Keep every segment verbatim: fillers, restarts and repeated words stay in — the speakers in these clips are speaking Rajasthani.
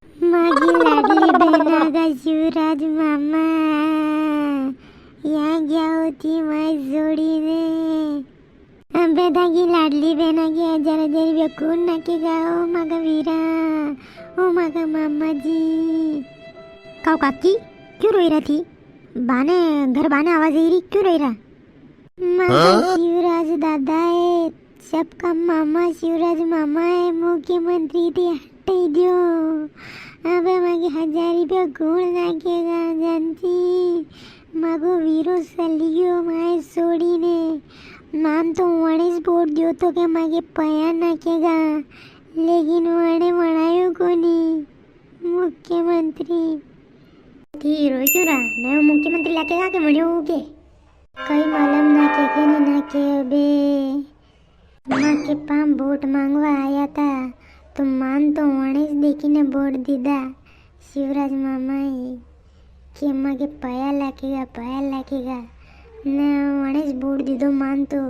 मागी लाडली बहना का शिवराज मामा, या क्या होती माय जोड़ी ने। अबे थाकी लाडली बहना के हजार हजार रुपया कौन नाकेगा? ओ मागा वीरा, ओ मागा मामा जी। काऊ काकी, क्यों रोई रहा थी? बाने, घर बाने आवाज आई रही, क्यों रोई रहा? मागा हाँ? शिवराज दादा है, सबका मामा शिवराज मामा है, मुख्यमंत्री थी हटाई दियो। अबे मागे हजार रुपया कौन नाकेगा जानती? मागो वीरो सलियो माय सोड़ी ने। मान तो वणेस वोट दियो तो के मागे पया नाकेगा, लेकिन वणे वणायो कोनी मुख्यमंत्री। थी रोई क्यों रहा? नयो मुख्यमंत्री लाकेगा के वणियो के? कई मालूम नाके के नी नाके अबे। मां के पाम वोट मांगवा आया था, तो मान तो वणेस देखी ने वोट दीदा। शिवराज मामा ही के मां के पया लागेगा, पया लागेगा। ने वणेस वोट दीदो मान तो,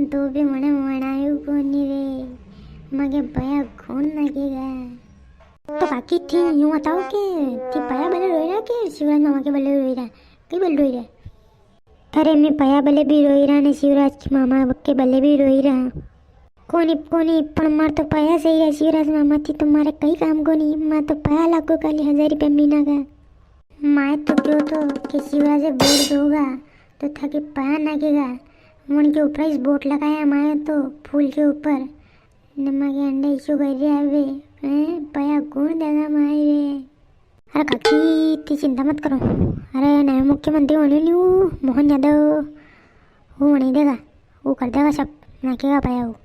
तो भी वणे वणायो कोनी रे। मां के पया कौन लागेगा? तो काकी थी यूं बताओ के थी पया बले रोई रहा के शिवराज मामा के बले रोई रहा? कई बले रोई रहा? अरे, मैं पया बले भी रोई रहा ने शिवराज के मामा के बले भी रोई रहा। कोनी, कोनी, पण मार तो पया सही है शिवराज मामा थी, तो मारे कई काम कोनी, मार तो पया लागो खाली हजार रुपया महीना का। माए तो क्यों तो के शिवराज वोट दोगा, तो थाके पया नाकेगा। मन के ऊपर इस वोट लगाया माए तो फूल के ऊपर। ने मां के अंडे इशू कर रहे अबे, हैं? पया कौन देगा माए रे? अरे काकी, इतनी चिंता मत करो। अरे, नयो मुख्यमंत्री होने न्यू मोहन यादव, वो वणी देगा, वो कर देगा सब, नाकेगा पया वो।